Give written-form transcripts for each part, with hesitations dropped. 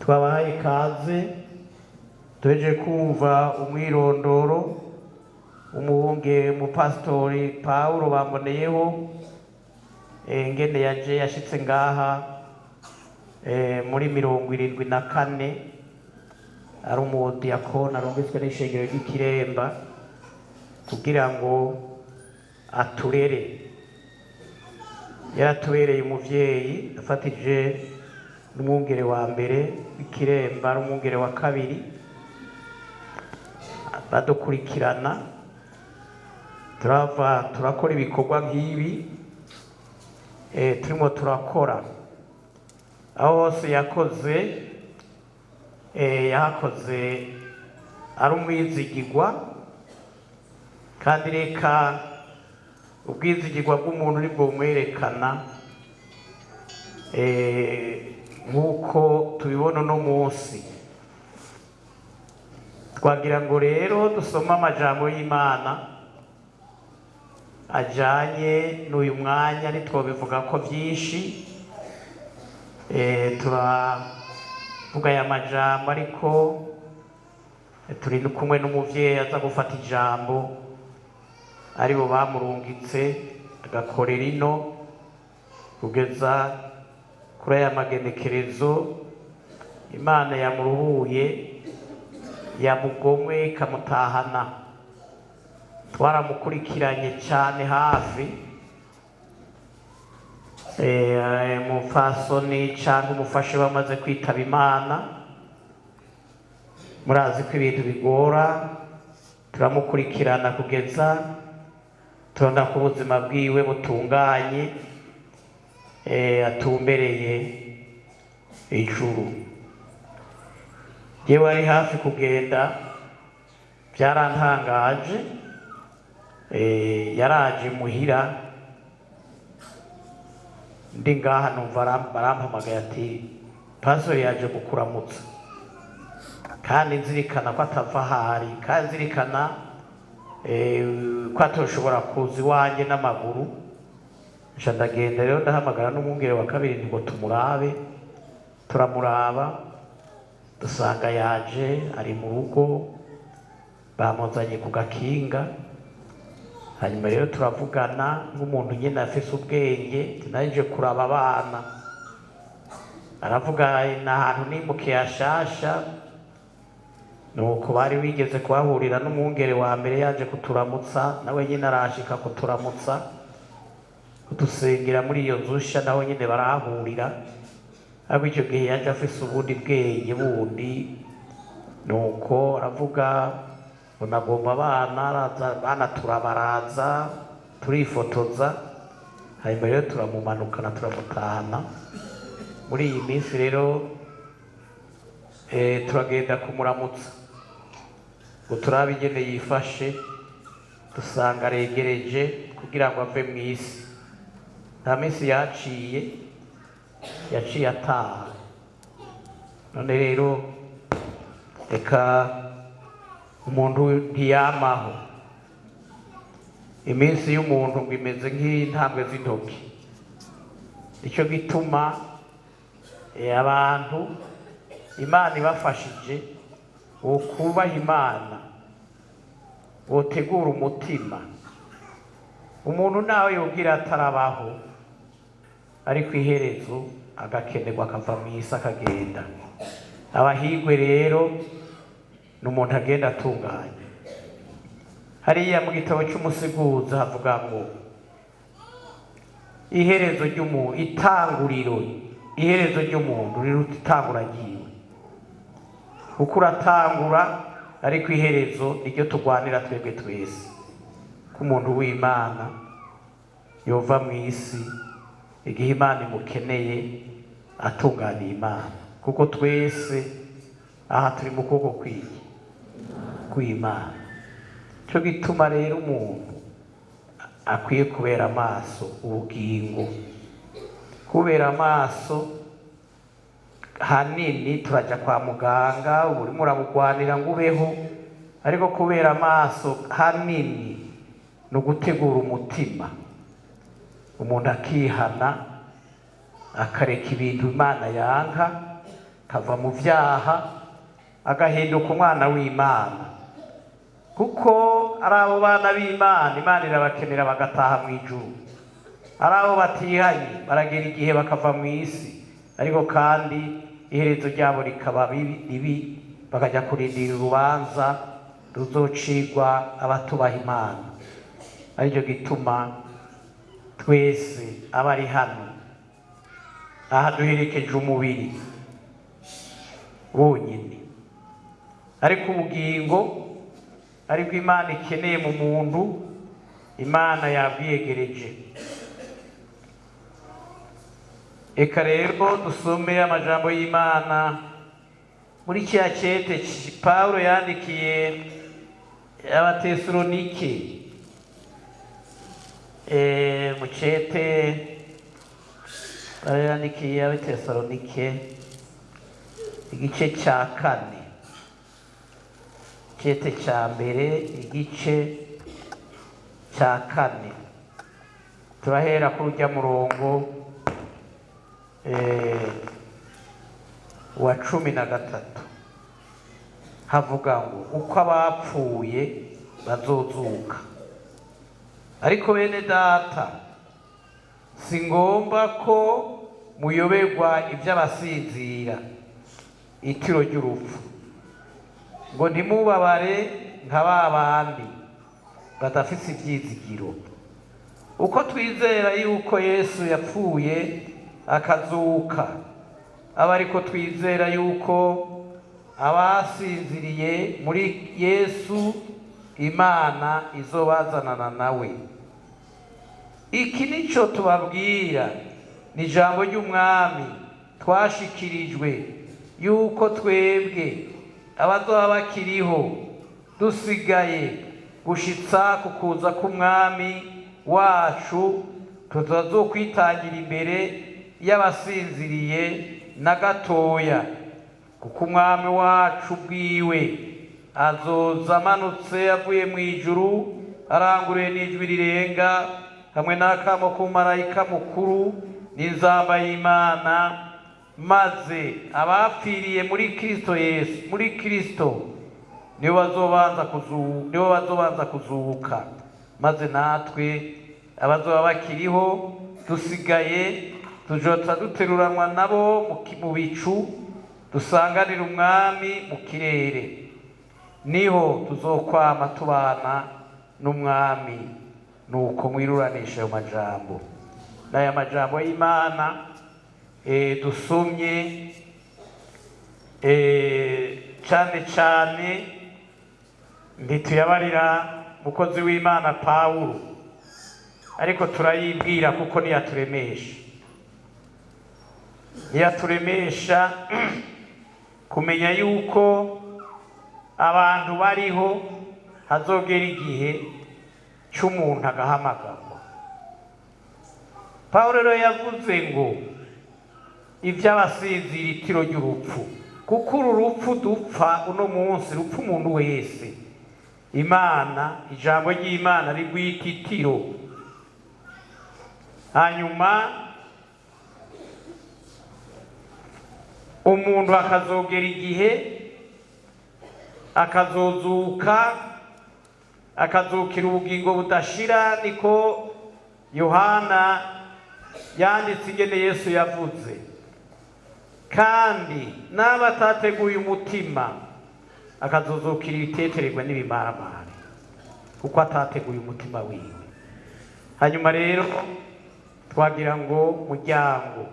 Twabahaye ikaze. Tuheje kumva umwirondoro umuhunge umupasitori Pawulo bamboneyeho, ngene yaje yashitse ngaha muri 74 ari umudiyakoni arungitswe n'ishengero ry'Ikiremba kugira ngo aturere. Yaratubereye umuvyeyi afatije n'umwungere wa mbere w'Ikiremba n'umwungere wa kabiri, badukurikirana turava turakora ibikorwa nk'ibi turimo turakora. Aho hose yakoze, yahakoze ari umwizigirwa, kandi reka ubwizigirwa bw'umuntu nibwo bumwerekana, nk'uko tubibona uno munsi. Twagira ngo rero dusome amajambo y'Imana ajanye n'uyu mwanya. Ntitwobivuga ko byinshi, turavuga aya majambo, ariko turi kumwe n'umuvyeyi aza gufata ijambo, aribo bamurungitse agakorera ino kugeza kuri aya magenekerezo. Imana yamuruhuye, yamugomwe ikamutahana. Twaramukurikiranye cyane hafi, umupfasoni cyangwa umufasha bamaze kwitaba Imana. Murazi ko ibintu bigora. Turamukurikirana kugeza turabona ko ubuzima bwiwe butunganye, atumbereye ijuru. Yewe, ari hafi kugenda, byarantangaje. Yaraje muhira ndi ngaha, numva barampamagaye ati: "Pastori yaje kukuramutsa." Kandi nzirikana ko atava ahari, kandi nzirikana ko atoshobora kuza iwanjye n'amaguru. Nca ndagenda rero, ndahamagara n'umwungere wa kabiri ngo tumurabe. Turamuraba, dusanga yaje ari mu rugo, bamuzanye ku gakinga. Hanyuma rero turavugana nk'umuntu nyine afise ubwenge. Naje kuraba abana, aravuga ni ahantu nimukiye hashasha. Nuko bari bigeze kuhahurira n'umwungere wa mbere yaje kuturamutsa, nawe nyine arashika kuturamutsa, kudusengera muri iyo nzu nshya, nawe nyine barahahurira. Ariko icyo gihe yaje afise ubundi bwenge bundi. Nuko aravuga ngo nagomba abana, araza abana turabaraza, turifotoza. Hanyuma rero turamumanukana, turamutahana. Muri iyi minsi rero turagenda kumuramutsa ngo turabe ingene yifashe, dusanga aregereje kugira ngo ave mu isi. Nta minsi yaciye, yaciye ataha. None rero reka, umuntu ntiyamaho. Iminsi y'umuntu ngo imeze nk'intambwe z'intoki. Nicyo gituma abantu Imana ibafashije wokubaha Imana, wotegura umutima. Umuntu nawe yobwira atarabaho, ariko iherezo agakenerwa akava mu isi akagenda. Abahigwe rero ni umuntu agenda atunganye. Hariya mu gitabo cy'Umusiguzi havuga ngo iherezo ry'umuntu, itanguriro, iherezo ry'umuntu riruta itangura ryiwe, kuko uratangura, ariko iherezo niryo turwanira twebwe twese, ko umuntu w'Imana yova mu isi igihe Imana imukeneye atunganiye Imana, kuko twese aha turi mu kuboko kw'iyi kw'Imana. Cyo gituma rero umuntu akwiye kubera amaso ubugingo, kubera amaso hanini. Turajya kwa muganga, uba urimo urabugwanira ngo ubeho, ariko kubera amaso hanini ni ugutegura umutima, umuntu akihana, akareka ibintu Imana yanka. Akava mu vyaha, agahinduka umwana w'Imana, kuko ari abo bana b'Imana, Imana irabakenera bagataha mu ijuru. Ari abo batihanye, baragera igihe bakava mu isi, ariko kandi iherezo ryabo rikaba ribi, bakajya kurindira urubanza ruzocigwa abatubaha Imana. Aricyo gituma twese abari hano aha duherekeje umubiri wonyine, ariko ubugingo ariko Imana ikeneye mu muntu, Imana yabwiyegereje. Eka rero dusome amajambo y'Imana muri kiriya cete Pawulo yandikiye Abatesalonike, mu cete Pawulo yandikiye Abatesalonike, igice cya 4, cete cya 1, igice cya 4. Turahera kuri urya murongo wa 13. Havuga ngo uko abapfuye bazozuka. Ariko bene data, si ngomba ko muyoberwa iby'abasinzira itiro ry'urupfu, ngo ntimubabare nka ba bandi badafise ivyizigiro. Uko twizera yuko Yesu yapfuye akazuka, aba ariko twizera yuko abasinziriye muri Yesu Imana izobazanana nawe. Iki nico tubabwira, ni ijambo ry'Umwami twashikirijwe, yuko twebwe abazoba bakiriho dusigaye gushitsa ku kuza k'Umwami wacu, tutazokwitangira imbere y'abasinziriye na gatoya, kuko Umwami wacu bwiwe azoza amanutse avuye mu ijuru, aranguruye n'ijwi rirenga, hamwe n'akamo k'umumarayika mukuru n'inzamba y'Imana, maze abapfiriye muri Kristo Yesu, muri Kristo, nibo bazobanza kuzuka, maze natwe abazoba bakiriho dusigaye tujota duteruranwa nabo mu bicu, dusanganira Umwami mu kirere, niho tuzokwama tubana n'Umwami. Nuko mwiruranisha ayo majambo. N'aya majambo y'Imana dusomye, cane cane ntituyabarira mukozi w'Imana Pawulo, ariko turayibwira kuko niyaturemesha, niyaturemesha kumenya yuko abantu bariho hazogera igihe c'umuntu agahamagarwa. Pawulo rero yavuze ngo ivy'abasinzira itiro ry'urupfu, kuko uru rupfu dupfa uno munsi, rupfa umuntu wese, Imana, ijambo ry'Imana rigwita itiro. Hanyuma umuntu akazogera igihe akazozuka, akazukira ubugingo budashira. Niko Yohana yanditse ingene Yesu yavuze. Kandi n'abatateguye umutima akazozukira ibitetererwa n'ibimaramare, kuko atateguye umutima wiwe. Hanyuma rero twagira ngo muryango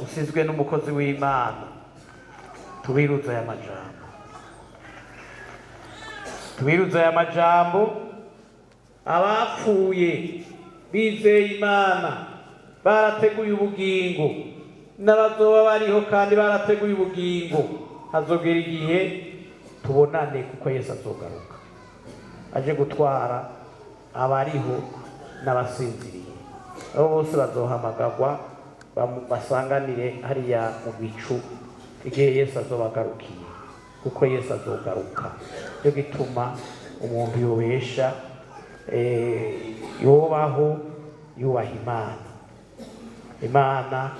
usizwe n'umukozi w'Imana, tubiruze aya majambo, tubiruze aya majambo. Abapfuye bizeye Imana barateguye ubugingo, n'abazoba bariho kandi barateguye ubugingo, hazogera igihe tubonane, kuko Yesu azogaruka aje gutwara abariho n'abasinziriye. Abo bose bazohamagarwa basanganire hariya mu bicu igihe Yesu azobagarukiye, kuko Yesu azogaruka. Cyo gituma umuntu yobesha, yobaho yubaha Imana. Imana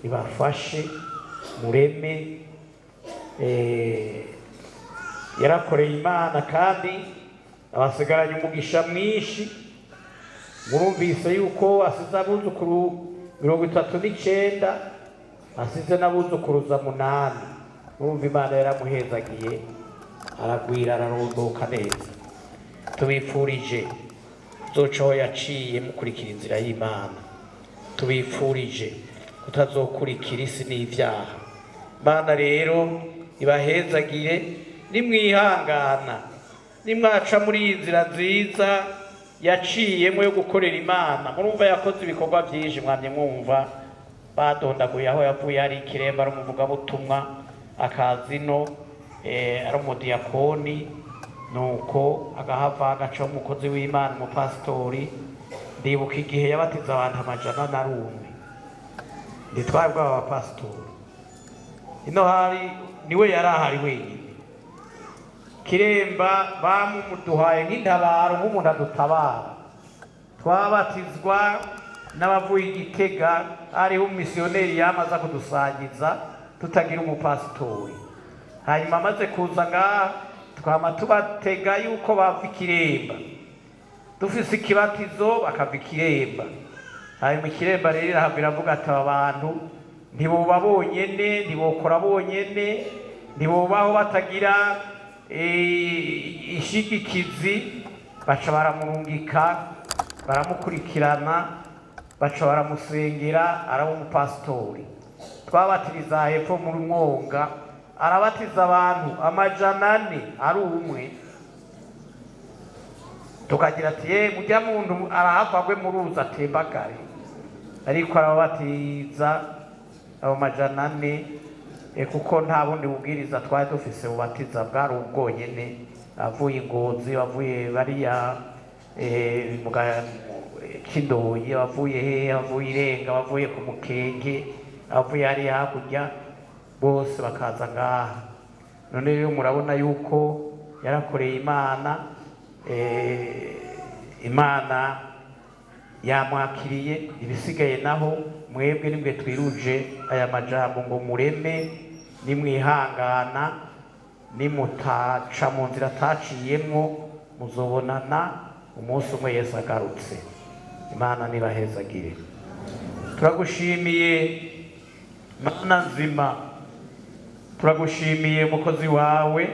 ibafashe. Mureme. Yarakoreye Imana kandi abasigaranye umugisha mwinshi. Murumvise yuko asize abuzukuru 39, asize n'abuzukuruza 8. Murumva Imana yaramuhezagiye, aragwira, ararondoka neza. Tubipfurije zocaho yaciye mukurikira inzira y'Imana. Tubipfurije kutazokurikira isi n'ivyaha. Imana rero ibahezagire nimwihangana, nimwaca muri iyi nzira nziza yaciyemo yo gukorera Imana. Murumva yakoze ibikorwa byinshi, mwamye mwumva badondaguye aho yavuye: ari ikiremba, ari umuvugabutumwa, akazino ari umudiyakoni, nuko agahava agaca umukozi w'Imana, umupasitori. Ndibuka igihe yabatiza abantu amajana na rumwe, ntitwari bwaba abapasitori ino, hari niwe yari ahari wenyine. Kiremba bamuduhaye nk'intabaro, nk'umuntu adutabara. Twabatizwa n'abavuye Igitega, hariho umumisiyoneri yamaze kudusangiza tutagira umupasitori. Hanyuma amaze kuza ngaha, twama tubatega yuko bava Ikiremba, dufise ikibatizo bakava Ikiremba. Hanyuma Ikiremba rero irahava iravuga ati: "Aba bantu ntiboba bonyene, ntibokora bonyene, ntibobaho batagira ishigikizi." Baca baramurungika, baramukurikirana, baca baramusengera, araba umupasitori. Twabatiriza hepfo mu Mwonga, arabatiza abantu 400 ari umwe. Tukagira ati: "Ye mujya muntu arahava agwe mu ruzi atembagare," ariko arababatiza abo 400, kuko nta bundi bubwiriza twari dufise bubatiza, bwari ubwonyene. Avuye Ingozi, avuye bariya mu Kindoyi, abavuye hehe, abavuye Irenga, abavuye ku Mukenke, abavuye hariya hakurya, bose bakaza ngaha. None rero murabona yuko yarakoreye Imana, Imana yamwakiriye. Ibisigaye naho mwebwe nimwe twiruje aya majambo ngo mureme, nimwihangana, nimutaca mu nzira ataciyemwo, muzobonana umunsi umwe Yesu agarutse. Imana nibahezagire. Turagushimiye Mana nzima, turagushimiye umukozi wawe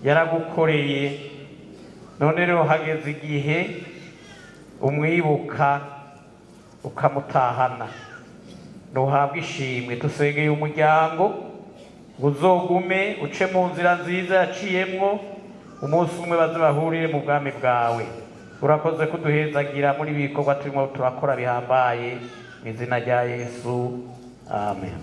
yaragukoreye. None rero hageze igihe umwibuka ukamutahana, ntuhabwe ishimwe. Dusengeye umuryango ngo uzogume uce mu nzira nziza yaciyemwo, umunsi umwe baze bahurire mu bwami bwawe. Urakoze kuduhezagira muri ibi bikorwa turimo turakora bihambaye, mu izina rya Yesu, amen.